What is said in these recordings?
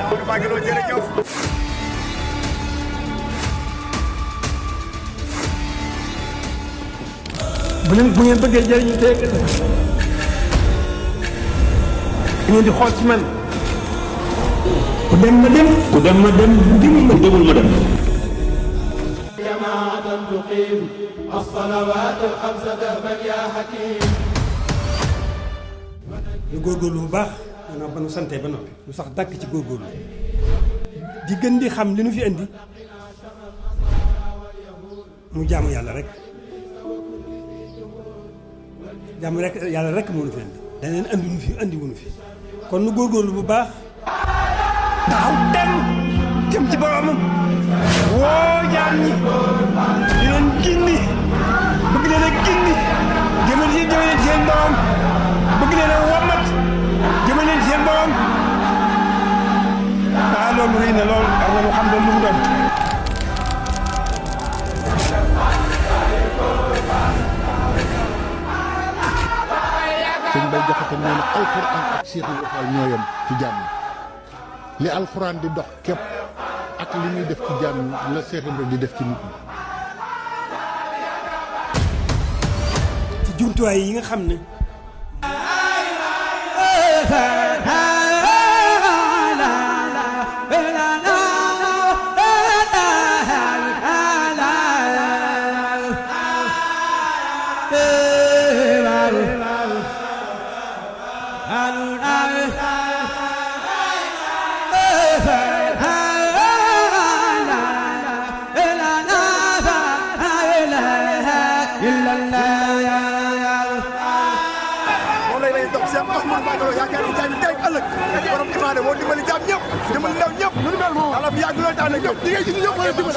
Amadou Mbacké Lo jërëjëf. bu ngeen bëggee jëriñu tey da ngeen di xool ci man. ku dem ma dem. ku dem ma dem. ku demul ma dem. jamaatan tuqiim as-salawaat al-xamsa dahban yaa hakiim. ñu góorgóorlu bu baax maanaam ba nu santee ba noppi lu sax dàkk ci góorgóorlu di gën di xam li nu fi indi mu jaamu yàlla rek jaamu rek yàlla rek moo nu fi indi. da leen andi nu fi andi wunu fi kon nu góorgóorlu bu baax taxaw dem jëm ci boromam woo jaam ñi di leen gindi bëgg leen a gindi jëmale leen seen borom bëgg leen a wommat jëmale leen seen borom loolu rëy na lool war na lu xam doon lu mu doon. sëñ Bay Jaxate nee na alxuraan ak Seexul Faal ñoo yem ci jàmm li alxuraan di dox képp ak li ñuy def ci jàmm la Seex Ibra di def ci nit ñi. ci jumtuwaay yi nga xam ne. yaakaar ni jaay bi tey ëllëg borom imaane moo dimbali jaam ñëpp dimbali ndaw ñëpp nu mel moom ala fi yàgg loolu daal ñëpp di ngay gis ñëpp wala dimbali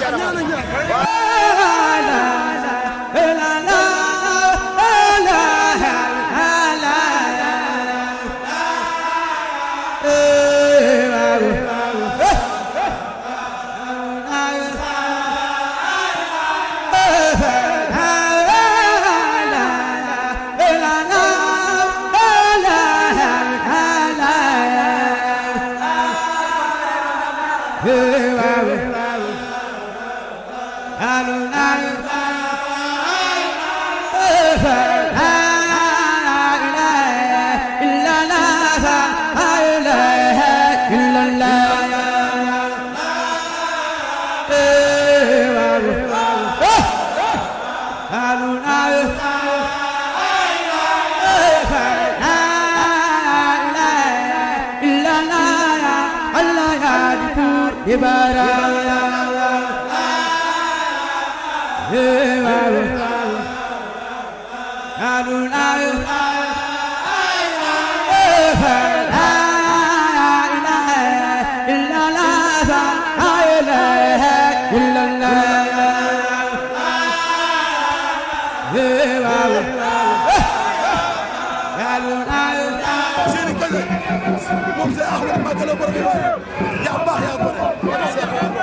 moom c'est Ahmadou Mbacké Lo borom yaa baax yaa gore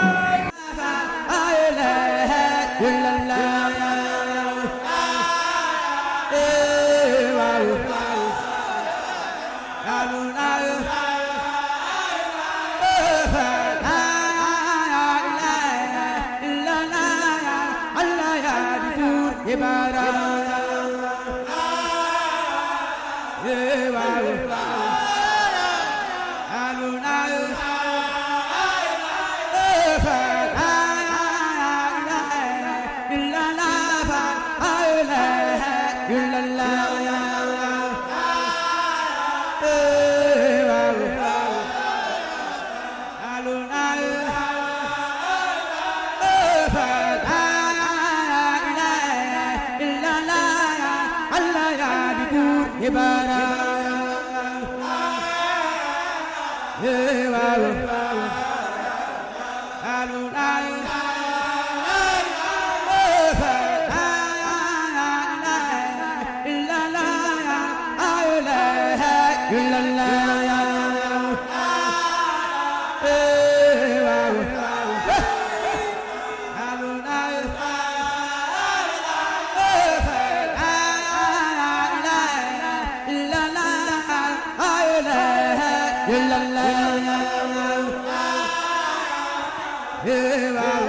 la la la waaw